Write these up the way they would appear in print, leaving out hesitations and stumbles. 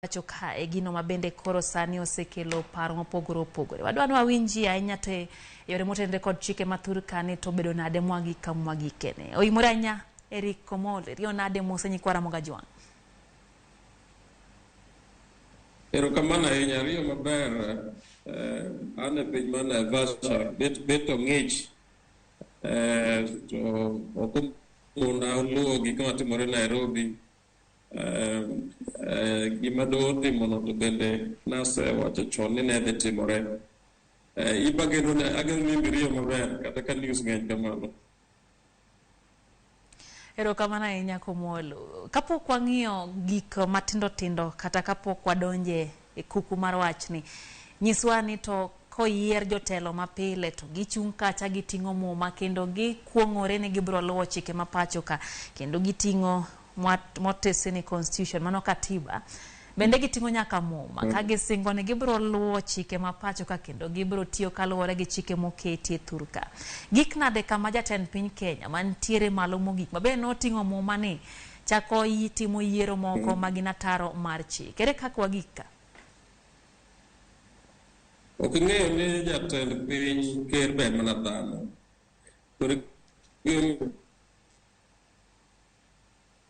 Pacho kae gino ma bende koro sani osekelo paro mopogore opogore. Wadwa ni wawinji ahinya te yore motenore kod chike ma thur kani to obedo nade mwagik ka mwagikene. Oimore ahinya Eric Komolo, riyo nade mose nyikwa Ramogi Ajwang'. Erokamano ahinya, riyo maber. An e piny mar Naivasha, bet to ng'ich to ok omona luwo gik matimore Nairobi. Gima doho timono to bende nasewacho chon ni ne dhi timore. Iba ageno ni in be riyo maber kata ka news ng'eny kamano. Erokamano ahinya Komolo. Kapok wang'iyo gik matindo tindo kata kapok wadonje e kuku mar wachni, nyiswa ni to koyier jotelo mapile to gichung' kacha giting'o muma kendo gikuong'ore ni gibiro luwo chike ma pacho ka kendo giting'o motesi ni constitution mano katiba bende giting'o nyaka muma ka gisingo ni gibiro luwo chike ma pacho ka kendo gibiro tiyo kaluwore gi chike moketi e thur ka. Gik nade kama jatend piny Kenya mantiere malo mogik ma bende noting'o muma ni chako timo yiero moko ma gin ataro mar chik. Ere kaka wagik ka? Ok ing'eyo ni jatend piny ker be en mana dhano. Koro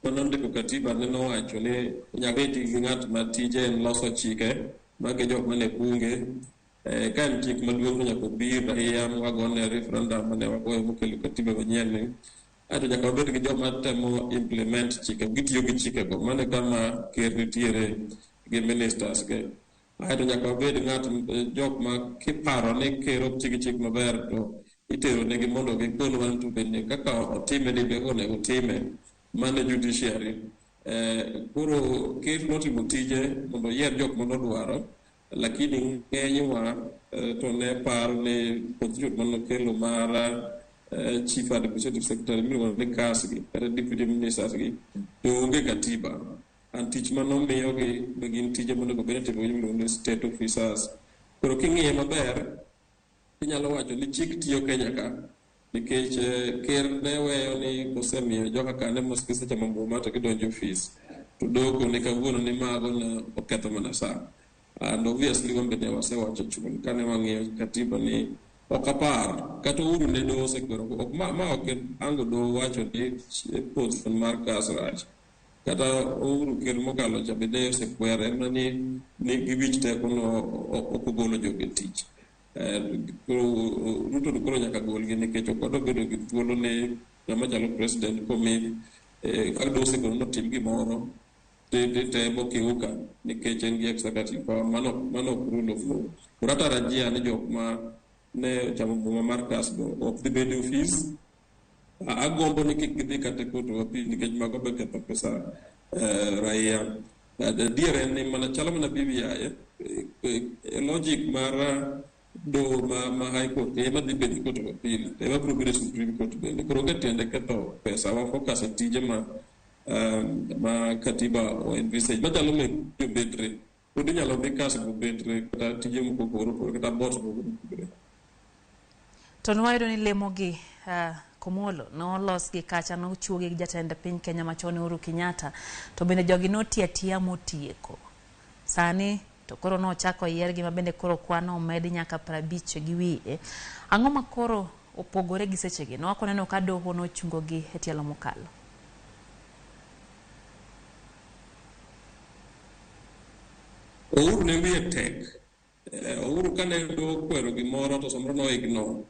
manondiko katiba ne nowacho ni nyaka bed gi ng'at ma tije en loso chike magi jok mane bunge. Ka en chik maduong' to nyaka obi raia wagone referendum mane wagoyo mokelo katiba manyien ni. Aeto nyaka wabed gi joma temo implement chike, gitiyo gi chikego. Mano e kama ker nitiere gi ministers ge. Aeto nyaka wabed ng'at jok ma kiparo ni ker ok ti gi chik maber to itero negi mondo gikonwa ni to bende kaka otime ni be onego otime. Mano e judiciary. Koro ker notimo tije mondo oyier jok manodwaro, lakini ng'enywa to ne paro ni constitution manokelo mar chief administrative secretary miluongo ni CAS gi kata deputy ministers gi to onge katiba. An tich manomiyogi be gin tije monego bed ni itimo gi miluongo ni state officers. Koro king'iye maber, inyalo wacho ni chik tiyo Kenya ka nikech ker ne weyo ni kosemiyo joka kane mos gisechamo muma to gidonjo e ofis to doho ni kawuono ni mago ne oketho mana sa. And obviously wan bende wasewacho chon kane wang'iyo katiba ni ok apar kata Uhuru ne doho osekwero ok ma ok ango doho wacho ni position mar CAS rach. Kata Uhuru ker mokalo cha bende osekwere mana ni gi wich teko no ok ogolo jogi e tich. Koro Ruto to koro nyaka golgi nikech ok odwa bedo gi thuolo ni ng'ama chalo president komi ka doho osekone notim gimoro temo kiuka nikech en gi executive power mano ok rule of law. Koro atarajia ni jok ma ne ochamo muma mar CAS go ok dhi bedo e ofis. Agombo ni kik gidhi kata e court of appeal nikech mago be ketho pesa raia. Adier en ni mana chalo mana BBI logic mar doho ma High Court ema dhi bedo e court of appeal ema biro bedo e Supreme Court bende. Koro onge tiende ketho pesa wa focus e tije ma katiba o envisage machalo mek jobetre. Pod inyalo dhi CAS go betre kata tije mopogore opogore kata boards mopogore opogore. To nwayudo ni lemo gi Komolo nolos gi kacha nochuogi gi jatend piny Kenya machon Uhuru Kenyatta to bende jogi notiyo atiya motieko. Sani to koro nochako yiergi ma bende koro kwan omedi nyaka 50 gi wiye. Ang'o ma koro opogore gi sechegi? Nwak waneno ka doho nochungo gi e tielo mokalo. Uhuru ne wiye tek. Uhuru kane doho okwero gimoro to samoro no ignore.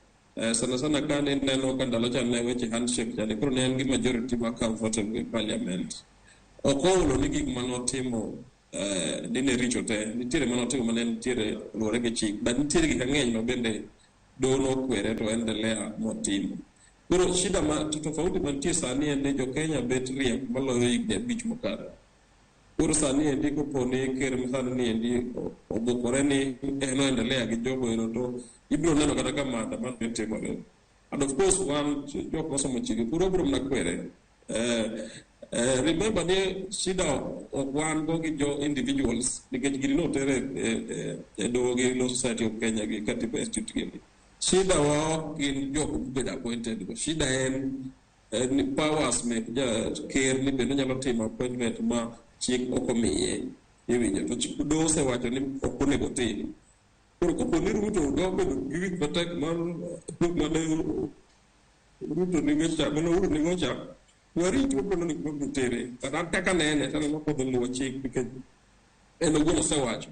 Sana sana kane neno ka ndalo cha ne weche handshake chande koro ne en gi majority ma comfortable e parliament. Ok ohulo ni gik manotimo ni ne richo te. Nitiere manotimo mane nitiere luwore gi chik. But nitiere gik mang'eny ma bende doho nokwere to endelea motimo. Koro shida ma tofauti mantie sani en ni jo Kenya bet riek maloyo higni 5 mokalo. Koro sani endi kopo ni ker masani ni endi obukore ni en oendelea gi jogo ero to ibiro neno kata ka maandamano ne timore. And of course wan jok mosomo chike koro wabiro mana kwere. Remember ni shida ok wan go gi jo individuals nikech gini noter e doho gi Law Society of Kenya gi Katiba Institute gini. Shida wa ok gin jok mobedo appointed go. Shida en ni powers mek ja ker ni bende onyalo timo appointment ma chik ok omiye. Iwinjo to chik doho osewacho ni ok onego tim. Koro kapo ni Ruto dwa bedo gi wich matek mar mane Ruto nigo cha, mane Uhuru nigo cha, warit wabiro neno gima biro tere. But an kaka nene, to aneno kodhi luwo chik nikech en owuon osewacho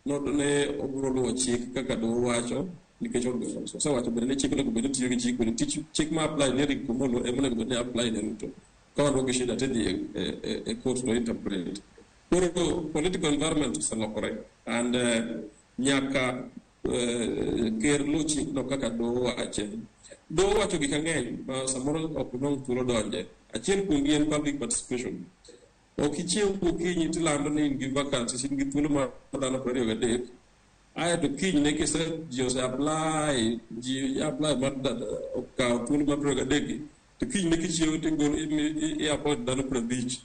ne obiro luwo chik kaka doho wacho nikech osewacho bende ni chik onego bed ni tiyo gi chik bende chik ma apply ne Eric Omollo ema onego bed ni apply ne Ruto. Ka wan gi shida tidhi e court to interpret. Koro political environment oselokore and nyaka ker luw chikno kaka doho wache. Doho wacho gik mang'eny ma samoro ok nwang' thuolo donje. Achiel kuomgi en public participation. Ok ichiew gokinyi tilando ni in gi vacancies, in gi thuolo mar dhano 23. Aeto kinyne kise ji ose apply, ji apply mar okawo thuolo mar 23 gi, to kinyne kichiew tigolo i appoint dhano 50.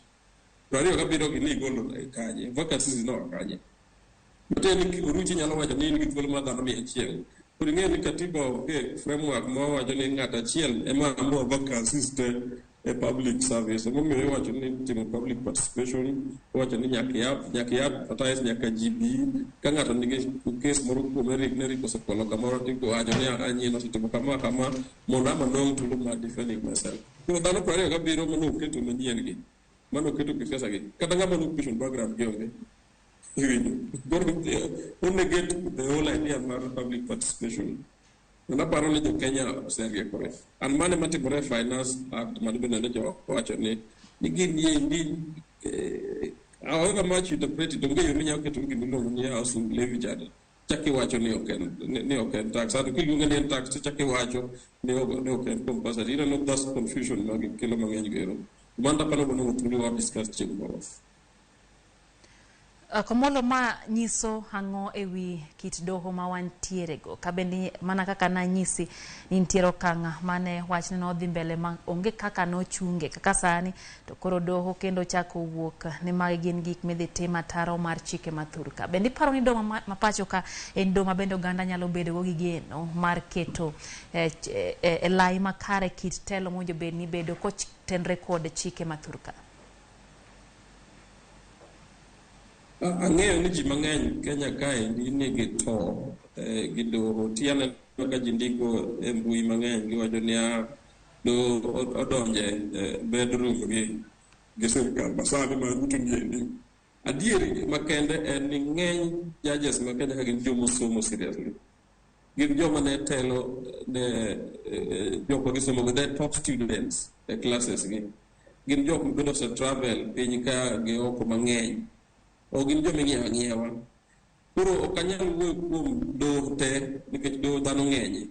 27 gi ni igolo kanye? Vacancies noa kanye? Matiende ni Oruchi nyalo wacho ni in gi thuolo mar dhano 100. Koro ing'eyo ni katiba onge framework ma wacho ni ng'ato achiel ema amua vacancies te e public service. Emomiyo iwacho ni timo public participation, iwacho ni nyaka i advertise, nyaka ji bi. Ka ng'ato nigi case moro kuome ne Eric osekwalo kamoro tiwacho ni anyien osetimo kama kama mondo ama nwang' thuolo mar defending myself. Koro dhano 27 mane oketo manyien gi, mane oketo kisiasa gi, kata ng'ama no opposition background gi onge. Iwinjo? Koro o negate the whole idea mar public participation. Kendo aparo ni jo Kenya oseriekore. And mano ema timore e Finance Act mane bende ne owacho ni gin ni however much you interpret it, onge yo minyalo keto gima iluongo ni housing levy chande. Chak iwacho ni ok en tax. Ato kiluonge ni en tax to chak iwacho ni ok en compulsory. Ineno that's confusion ma gikelo mang'eny go ero. Mano aparo ni onego thuolo wa discuss chieng' moro. Komolo, ma nyiso ang'o ewi kit doho ma wantiere go? Ka bende mana kaka nanyisi ni nitiere okang' mane wachne nodhi mbele ma onge kaka nochunge kaka sani to koro doho kendo chako wuok ni magi gin gik midhi tim ataro mar chike mathur ka. Bende iparo ni doho ma pacho ka en doho ma bende oganda nyalo bedo go gi geno mar keto e lai makare kit telo mowinjo bed ni bedo kotenre kod chike mathur ka? Ang'eyo ni ji mang'eny Kenya kaendi nigi to gi doho. Ti aneno ka ji ndiko e mbui mang'eny giwacho niya doho odonje bedroom gi sirikal masani ma Ruto niendi. Adieri makende en ni ng'eny judges ma Kenya ka gin jomosomo seriously. Gin joma ne telo ne jok ma gisomo go, they're top students e classes gi. Gin jok ma bende ose travel piny ka gi oko mang'eny. Ok gin joma ing'iewo ang'iewa. Koro ok anyal wuoyo kuom doho te nikech doho dhano ng'enye.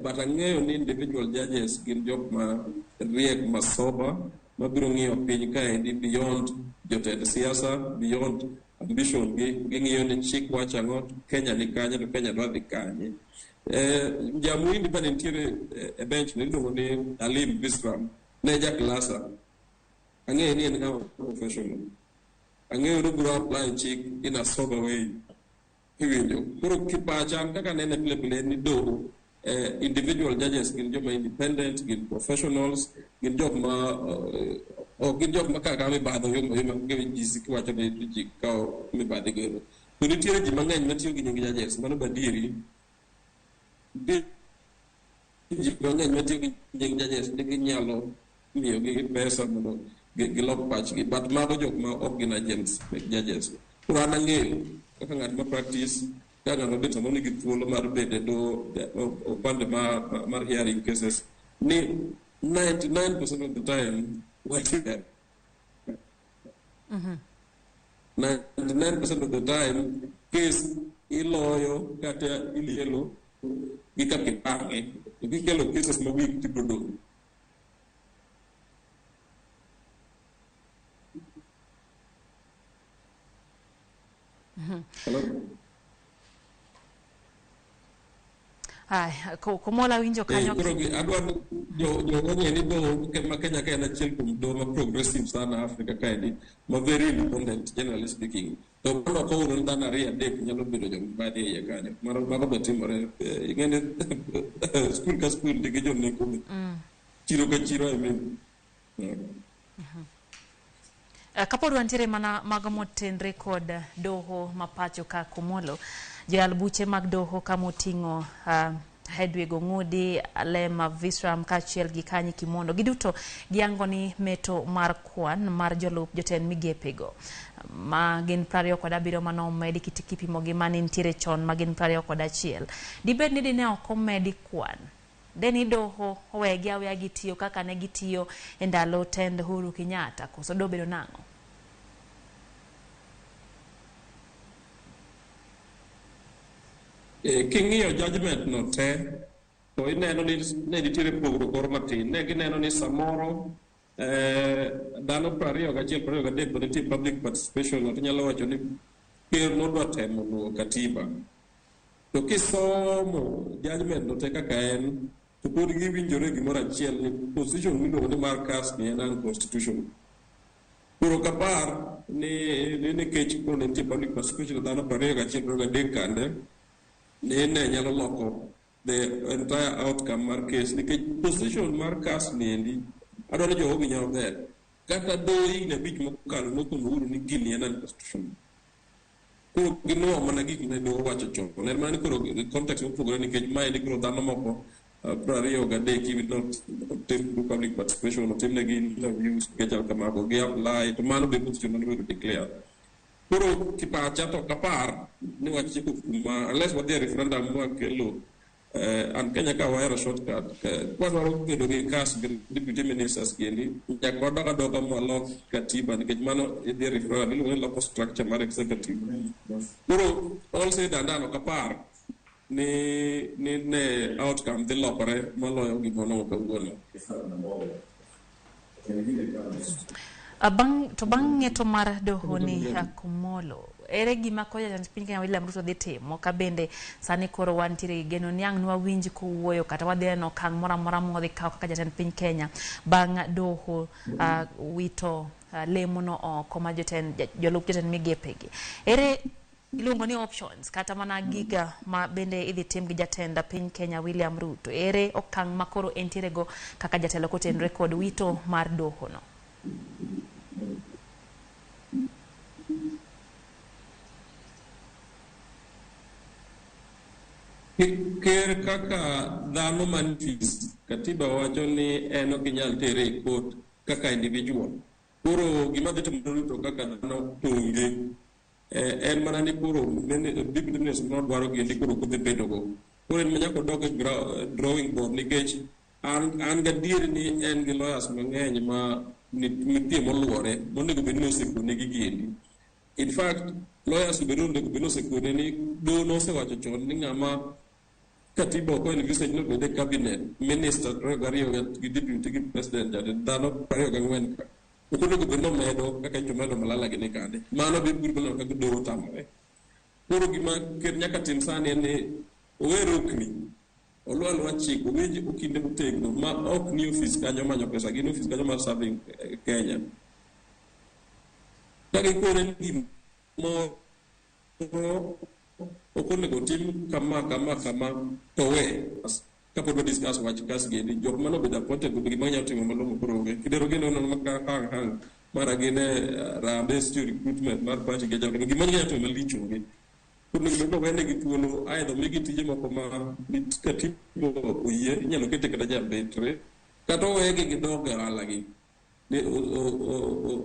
But ang'eyo ni individual judges gin jok ma riek ma sober mabiro ng'iyo piny kaendi beyond jotend siasa, beyond ambition gi, ging'iyo ni chik wacho ang'o, Kenya ni kanye to Kenya dwa dhi kanye. Jamuhindi bende nitiere e bench no iluongo ni Alim Bisram, ne ja klasa. Ang'eyo ni en ng'ama professional. Ang'eyo ni obiro apply chik in a sober way. Iwinjo. Koro kipacha an kaka anene pile pile en ni doho individual judges gin joma independent, gin professionals, gin jok ma ok gin jok ma kaka mibadhi oyombo oyomba gi ji kiwacho ni ji kawo mibadhi go ero. To nitiere ji mang'eny matiyo gi nying judges, mano be adieri. Nitie ji mang'eny matiyo gi nying judges ni ginyalo miyogi pesa mondo gilok pachgi, but mago jok ma ok gin agents mek judges. Koro an ang'eyo kaka ng'at ma practice, ka ng'ato bet samoro nigi thuolo mar bedo e doho upande mar hearing cases ni 99% of the time watiyo 99% of the time case iloyo kata ilielo gi kaka ipange to kikelo cases ma weak tibiro dong'. Hello? Ay, Komola winjo kanyo. Koro adwa ni jo ong'e ni doho ma Kenya ka en achiel kuom doho ma progressive sana Africa kaendi ma very independent generally speaking. To mano ok owuono ni dhano ariyo adek nyalo bedo jomibadhi e iye kanyo. Mano mago be timore. Ing'e ni skul ka skul nigi joneko be. Chiro ka chiro I mean. Kapod wantiere mana mago motenre kod doho ma pacho ka Komolo, joyal buche mag doho kamoting'o Hedwig Ong'udi, Alema Visram kaachiel gi Kanyi Kimondo, giduto giyango ni meto mar kwan mar jolup jotend migepego ma gin 27 manomedi kipimo gi mane nitiere chon ma gin 21. Dibed ni dine ok omedi kwan, deni doho owegi aweya gitiyo kaka ne gitiyo e ndalo tend Uhuru Kenyatta, koso dobedo nang'o? King'iyo judgment no te, to ineno ni ne nitiere pogruok moro matin. Ne gineno ni samoro dhano 21, 23 to nitie public participation, to inyalo wacho ni ker nodwa temo luwo katiba. To kisomo judgment no te kaka en, to pod giwinjore gimoro achiel ni position miluongo ni mar CAS ni en unconstitutional. Koro ok apar ni nikech koro ne nitie public participation dhano 21, 23 kande, ni ne nyalo loko the entire outcome mar case, nikech position mar CAS ni endi adwaro ni jogo owinj maber. Kata doho higni 5 mokalo nokono Uhuru ni gini en unconstitutional. Koro ginuo mana gik mane doho owacho chon. En mana ni koro context mopogore, nikech mae ni koro dhano moko 23 will not tim through public participation, otimnegi interviews nikech kamago, gi apply, to mano be position mane obedo declare. Koro kipacha to ok apar ni wachiko kuma, unless wadhi e referendum mwakelo an Kenya ka wahero shortcut, kwadwaro bedo gi CAS gi deputy ministers giendi, nyaka wadog adoga mwalok katiba, nikech mano idhi e referendum iluongo ni loko structure mar executive. Koro all said and done, ok apar ni ne outcome dhi lokore moloyo gima wanwang'o kawuono. To bang' ng'eto mar doho ni Komolo, ere gima koro jatend piny Kenya William Ruto dhi timo, ka bende sani koro wantiere gi geno ni ang' nwawinj kowuoyo kata wadhi neno okang' moro amora modhi kawo kaka jatend piny Kenya bang' doho wito lemono oko ma jotend jolup jotend migepegi? Ere iluongo ni options kata mana giga ma bende idhi tim gi jatend piny Kenya William Ruto? Ere okang' ma koro entiere go kaka jatelo kotenore kod wito mar doho no? Ker kaka dhano mantis, katiba wacho ni en ok inyal tere e court kaka individual. Koro gima dhi timore Ruto kaka dhano to onge. En mana ni koro deputy minister nodwaro giendi koro ok odhi bedo go. Koro en ma nyaka odog e drawing board, nikech an gadier ni en gi lawyers mang'eny ma nitie moluore monego bed ni osekone gi giendi. In fact, lawyers bende onego bed ni osekone ni doho nosewacho chon ni ng'ama katiba ok envisage ni obed e cabinet minister 22 gi deputy gi president jatend dhano 24 ka ok onego bed ni omedo kaka nyocha omedo Malala gini kande. Mano be biro neno kaka doho otamore. Koro gima ker nyaka tim sani en ni owe rokni, oluw aluwa chik, owinj okinde motegno ma ok ni ofis kanyo manyo pesa, gin ofis kanyo mar serving Kenya. Ka gikone ni gimoro ok onego tim kama kama kama, to we kapod wa discuss wach CAS giendi, jok mane obedo appointed go gima ginyalo timo malong'o koro onge. Kidero geno nono ma hang hang mara gin e Harambee Studio recruitment mar party gi jalo gima ginyalo timo malich onge. Koro onego bed ni owenegi thuolo, aidha omigi tije moko ma katiba oyie inyalo kete kata jambetre, kata owegi gidog e ohala gi.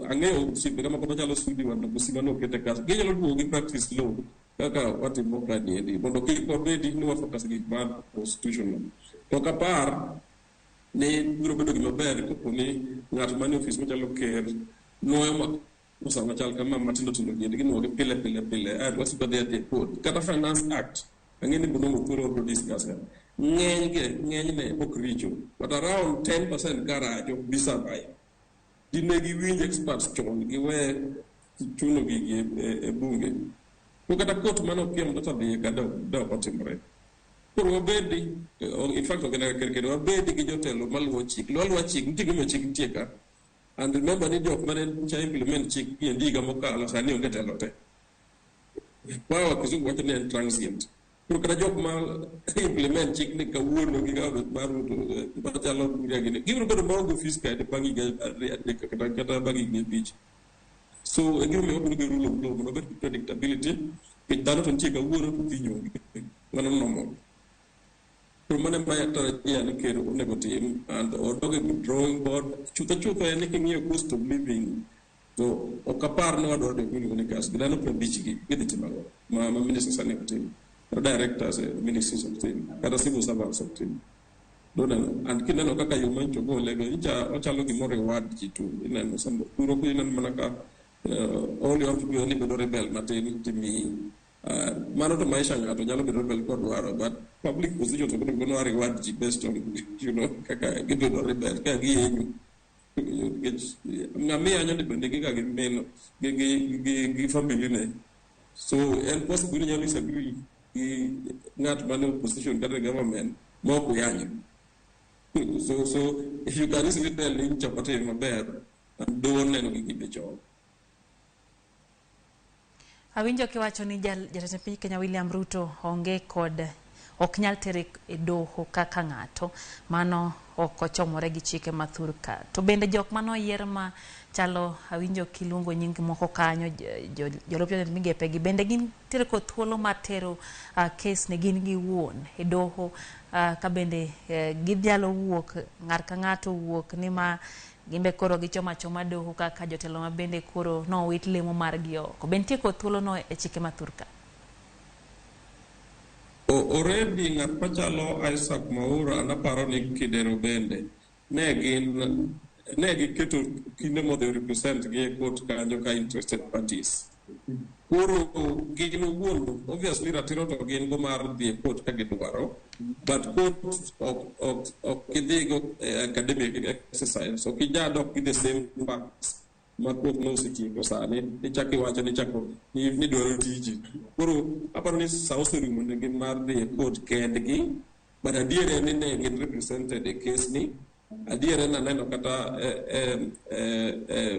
Ang'eyo osiepega moko machalo Sudi Wandakusi mane oket e CAS, ginyalo duogo gi practice law kaka watimo ka niendi, mondo kik wabedi ni wa focus gik mar constitutional. To ok apar ni biro bedo gima ber kopo ni ng'at manie ofis machalo ker nuoyo makosa machal kama matindo tindo giendi ginuogi pile pile pile, aeto wasiko dhi adhi e court. Kata Finance Act ang'e ni bonongo koro wabiro discuss ka ng'enyge, ng'enyne ok richo, but around 10% ka racho bi survive. Dine giwinj experts chon, giwe chuno gigi e bunge to kata court mane okiem data dhiye ka de ok otimore. Koro wabedi, in fact ok en ker kendo, wabedi gi jotelo maluwo chik, luwo aluwa chik. Nitie gimomiyo chik nitie ka, and remember ni jok mane cha implement chik giendi higa mokalo sani onge telo te. Wawa kizungu wacho ni en transient. Koro kata jok ma implement chik ni kawuono gi government mar Ruto machalo Kuria gini, gibiro bedo maonge ofis kae bang' higa 2, 3 kata bang' higni 5. So e gimomiyo wabiro gi rule of law mondo obed gi predictability, nikech dhano to nitie kawuono to kiny onge. Mano normal. Koro mano ema atarajia ni ker onego tim and odog e drawing board. Chutho chutho en ni king'iyo cost of living to ok apar ni wadwaro jok miluongo ni CAS gi dhano 50 gi gidhi timo ang'o ma ministers sani ok tim, kata directors e ministries ok tim, kata civil servants ok tim. Doneno and kineno kaka yo manyocha ogolego, nyocha ochalo gima reward ji to ineno samoro kuro ineno mana ka all you have to do en ni ibedo rebel matin timiyi. Mano to maisha ng'ato nyalo bedo rebel kodwaro, but public positions ok onego ni reward ji based on kaka gibedo rebel kaka giyenyo. Nikech ng'ama iyanyo ni bende giga gi min gi family ne. So en possible ni inyalo disagree gi ng'at mane opposition kata government ma ok uyanyo. So if you can easily tell ni nyocha ok otimo maber, doho neno gigi be chon. Awinjo kiwacho ni jatend piny Kenya William Ruto onge kod ok nyal tere e doho kaka ng'ato, mano ok ochomore gi chike ma thur ka. To bende jok manoyier ma chalo awinjo kiluongo nying moko kanyo jolup jotend migepe gi bende gintiere kod thuolo mar tero kes ne gin giwuon e doho, ka bende ginyalo wuok ng'at ka ng'ato wuok ni ma gimbe koro gichomo achoma doho kaka jotelo ma bende koro nowit lemo margi oko. Be nitie kod thuolo no e chike ma thur ka? Already ng'at machalo Isaac Mwaura naparo ni Kidero bende ne gin ne giketo kinde modhi represent gi e court kanyo ka interested parties. Koro gin owuon obviously ratiro to gin go mar dhi e court ka gidwaro, but court ok idhigo e academic exercise, ok inyal dok gi the same facts ma court nosetieko sani ichako iwacho ni chako ni dwaro tiji. Koro aparo ni sa oserumo negi mar dhi e court kendgi, but adier en ni ne gin represented e case ni. Adier en aneno kata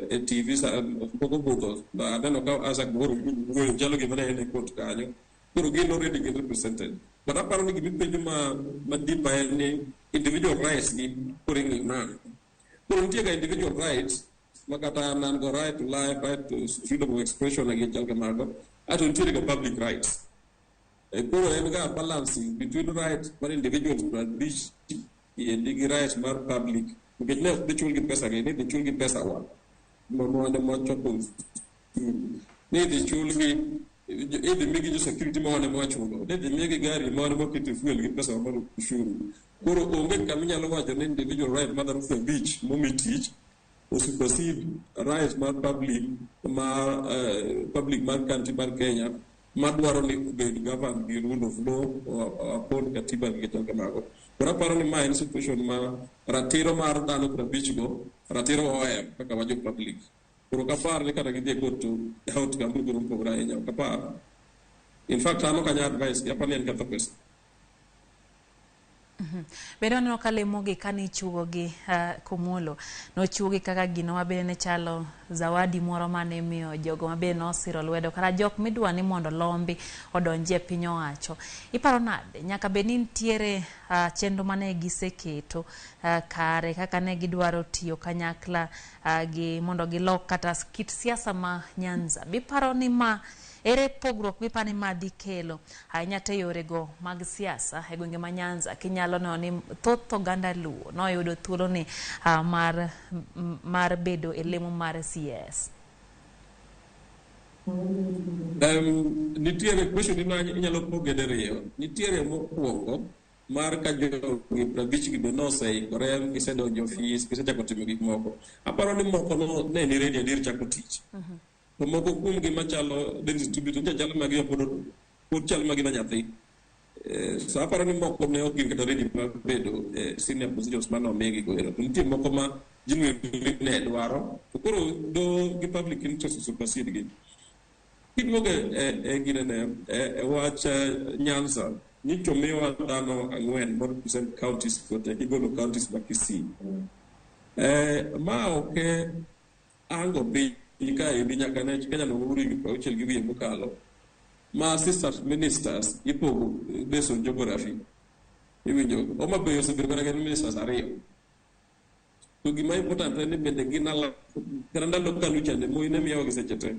e TV sa pok obudho, aneno ka Isaac Mwaura wuoyo chalo gima ne en e court kanyo. Koro gin already gin represented. But aparo ni gimipenjo ma deeper en ni individual rights gi koro ing'iyo nade. Koro nitie ga individual rights ma kata an an go right to life, right to freedom of expression gi chal kamago, ato nitiere ga public rights. Koro en ga balancing between right mar individuals 50 endi gi right mar public, nikech ne ok dhi chul gi pesa gi, ni dhi chul gi pesa wa ma mwachoko osuru, ni idhi chul gi idhi migi jo security ma wan ema wachulo, ni idhi migi gari ma wan ema waketo fuel gi pesa mar ushuru. Koro onge kama inyalo wacho ni individual right mar dhano 50 momi tich o supersede right mar public mar public mar country mar Kenya madwaro ni obed governed gi rule of law or upon katiba gi chal kamago. Koro aparo ni ma en situation ma ratiro mar dhano 50 go ratiro ohewo kaka wa jo public. Koro ok apar ni kata gidhi e court to outcome biro bedo mopogore ahinya, ok apar. In fact an ok anyal advice gi, aparo ni en ketho pesa. Bende waneno ka lemogi kane ichiwogi Komolo, nochiwogi kaka gino mabende ne chalo zawadi moro mane imiyo jogo mabende nosiro lwedo kata jok midwa ni mondo lombi odonji e piny owacho. Iparo nade? Nyaka bed ni nitiere chenro mane giseketo kare kaka ne gidwaro tiyo kanyakla gi mondo gilok kata kit siasa ma Nyanza. Biparo ni ma ere pogruok miparo ni ma dhi kelo ahinya te yorego mag siasa e gwenge ma Nyanza kinyalo neno ni thoth oganda Luo noyudo thuolo ni mar bedo e lemo mar CS? Nitiere question ma inyalo poge diriyo. Nitiere mokwongo mar ka jogi 50 gi be noseikore, gisedonjo ofis, gisechako timo gik moko. Aparo ni moko no ne ni ready adier chako tich. To moko kuomgi machalo Dennis Tubi to nyocha chalo magima pod chalo magima nyathi. So aparo ni moko ne ok gin kata ready mar bedo senior positions mane omigi go ero. To nitie moko ma genuinely ne dwaro. To koro do gi public interest supersede gi. Kiduogo e ginene e wach Nyanza, nyocha omiwa dhano 4 ma represent counties go te, gigolo counties ma Kisii. Ma ok ango piny kaendi nyaka ne Kenya nohuru higni 60 gi wiye mokalo ma assistant ministers ipogo based on geography. Iwinjo, Homa Bay osebedo kata gi ministers 2. To gima important en ni bende gin ala kata ndalo KANU chande Moi ne miyowa gi seche te.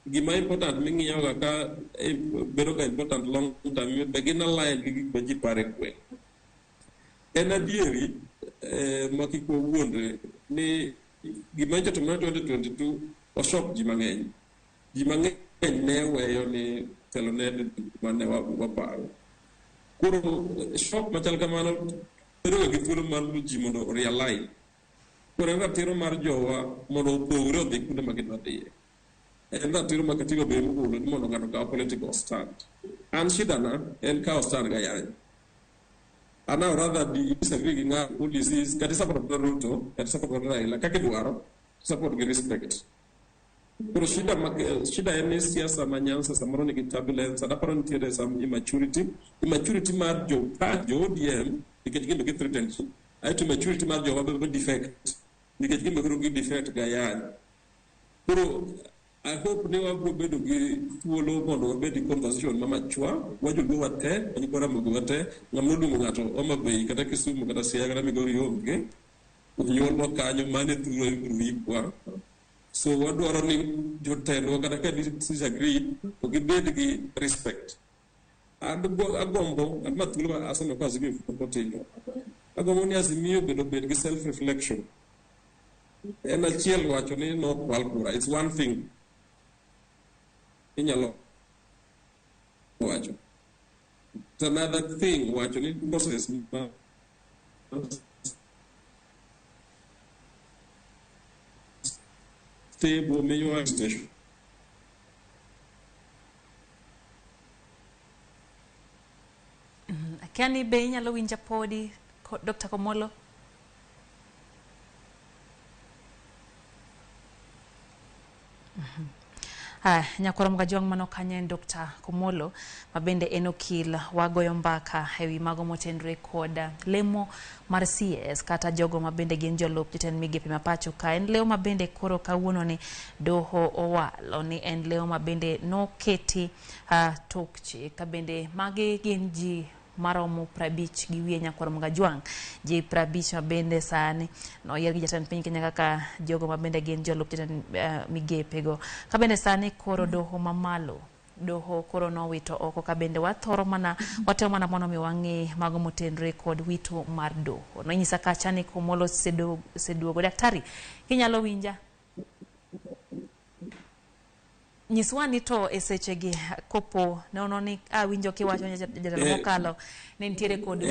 Gima important ming'iyoga ka bedo ga important long term be gin align gi gik ma ji paro e gweng'. En adieri ma kik wawuondre ni gima nyocha otimore 2022 oshok ji mang'eny. Ji mang'eny ne weyo ni telo ne mane waparo. Koro shock machal kamano bedo ga gi thuolo mar ji mondo realign. Koro en ratiro mar jowa mondo opogre odhi kuonde ma gidwa dhiye. En ratiro ma katiba be mogolo ni mondo ng'ato okaw political stand. An shida na en kawo stand gayany. An I would rather disagree gi ng'ato who disease kata support Ruto kata support Raila kaka idwaro support gi respect. Koro shida ma shida en ni siasa ma Nyanza samoro nigi turbulence and aparo nitiere some immaturity. Immaturity mar jo jo ODM nikech gin be gi threaten ji. Aeto immaturity mar jowa be defect nikech gin be koro gi defect gayany. Koro I hope ni wabiro bedo gi thuolo mondo wabed gi conversation ma machwa, wajoluo wate, nyikwa Ramogi wate, ng'ama noluongo ng'ato Homa Bay kata Kisumu kata Siaya kata Migori onge. Onyuolwa kanyo, mano e thurwa ikwa. So wadwaro ni jotendwa kata ka disagree to gibed gi respect. Agombo, an ma thuolo ma asomo ka Azimio pok otimo. Agombo ni Azimio bende obed gi self reflection. En achiel wacho ni nokwal kura, it's one thing. Inyalo wacho. It's another thing wacho ni process ma stable miyowa station. Akia ni be inyalo winja podi Dr. Komolo? Nyakwar Mgajwang' mano kanyo en Dr. Komolo ma bende en okil wagoyo mbaka ewi mago motenore kod lemo mar CS kata jogo ma bende gin jolup jotend migepe ma pacho ka. En lemo ma bende koro kawuono ni doho owalo ni en lemo ma bende noketi tok chik ka bende magi gin ji maromo 50 gi wiye nyakwar Mgajwang'. Ji 50 ma bende sani noyier gi jatend piny Kenya kaka jogo ma bende gin jolup jatend migepe go. Ka bende sani koro doho mamalo doho koro nowito oko ka bende wathoro mana watemo mana mondo mi wang'e mago motenore kod wito mar doho. Nonyisa kacha ni Komolo oseduogo. Daktari, kinyalo winja? Nyiswa ni to e sechegi kopo nono ni awinjo kiwacho jatelo mokalo ne nitiere kod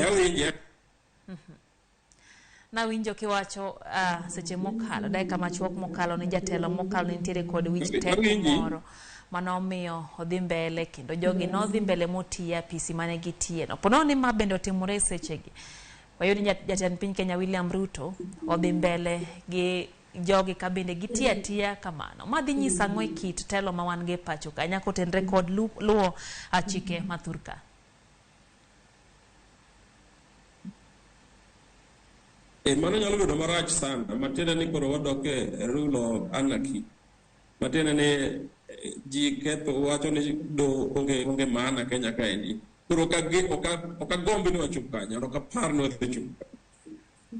nawinjo kiwacho seche mokalo dakika machuok mokalo ni jatelo mokalo ne nitiere kod wich teko moro manomiyo odhi mbele kendo jogi nodhi mbele motiyo e apisi mane gitiye no. Ponono ni ma bende otimore e sechegi wayud ni jatend piny Kenya William Ruto odhi mbele gi jogi ka bende gitiyo atiya kamano. Ma dhi nyiso ang'o e kit telo ma wan go e pacho ka nyaka otenre kod luwo chike ma thur ka? Mano nyalo bedo marach sana, matiende ni koro wadok e rule of anarchy. Matiende ni ji ketho wacho ni do onge maana Kenya kaendi. Koro ok agombi ni wachop kanyo, ok apar ni wadhi chopo kanyo.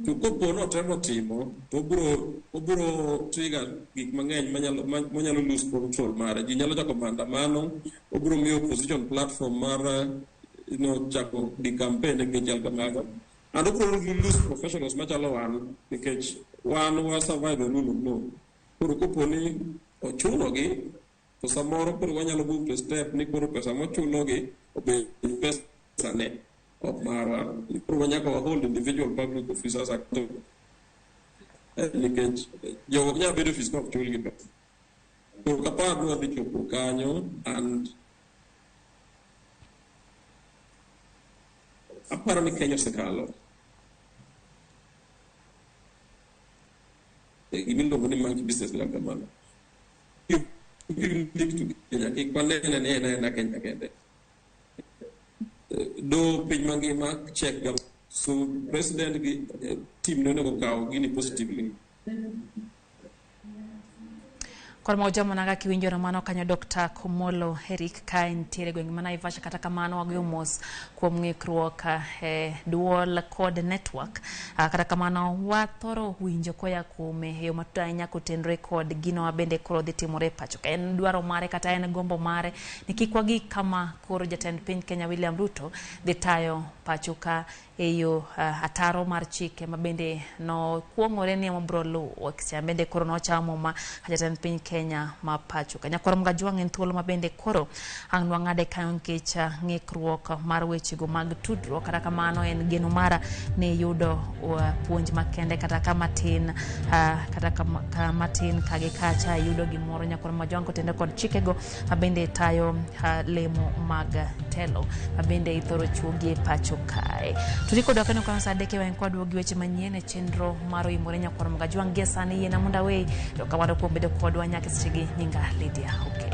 To kopo notemo timo, to obiro trigger gik mang'eny manyalo lose control mare. Ji nyalo chako maandamano, obiro miyo opposition platform mar chako di campaign nikech chal kamago. And obiro lose professionals machalo wan nikech wan wa survive a rule of law. Koro kopo ni ochunogi, to samoro koro wanyalo move to step ni koro pesa mochulogi obed pesa ne ok marwa. Koro wanyaka wa hold individual public officers accountable. Nikech jogo ok nyal bedo ofis ka ok chulgi pesa. Koro ok apar ni wadhi chopo kanyo and aparo ni Kenya osekalo gima iluongo ni monkey business kata kamano. Kenya kik wanene ni en aena Kenya kende. Do piny mangima check ga so president gi team ne onego kaw gini positively. Koro ma ojamona kaka iwinjo mano kanyo Dr. Komolo Eric ka entiere e gweng' ma Naivasha. Kata kamano wagoyo mos kuom ng'ikruok e duol kod network. Kata kamano wathoro winjo koya kuome e yo matut ahinya kotenore kod gino ma bende koro dhi timore e pacho ka. En dwaro mare kata en gombo mare ni kik wagik kama koro jatend piny Kenya William Ruto dhi tayo pacho ka e yo ataro mar chike ma bende nokuong'ore ni ema obiro luwo seche ma bende koro nochamo muma ka jatend piny Kenya ma pacho ka. Nyakwar Mgajwang' en thuolo ma bende koro ang' nwang'ade kanyo nikech ng'ikruok mar wechego mag tudruok. Kata kamano en geno mara ni yudo puonj makende kata kama tin, kata kama tin ka gi kacha yudo gimoro. Nyakwar Mgajwang' kotenore kod chikego ma bende tayo lemo mag telo ma bende ithoro chuogi e pacho kae. To kodwa kendo kono saa 3 wen kwadwa gi weche manyien e chenro mar Oimore. Nyakwar Mgajwang' gie sani yiena mondo aweyi. Erokamano kuom bedo kodwa nyaka sechegi. Nyinga Lydia Okello.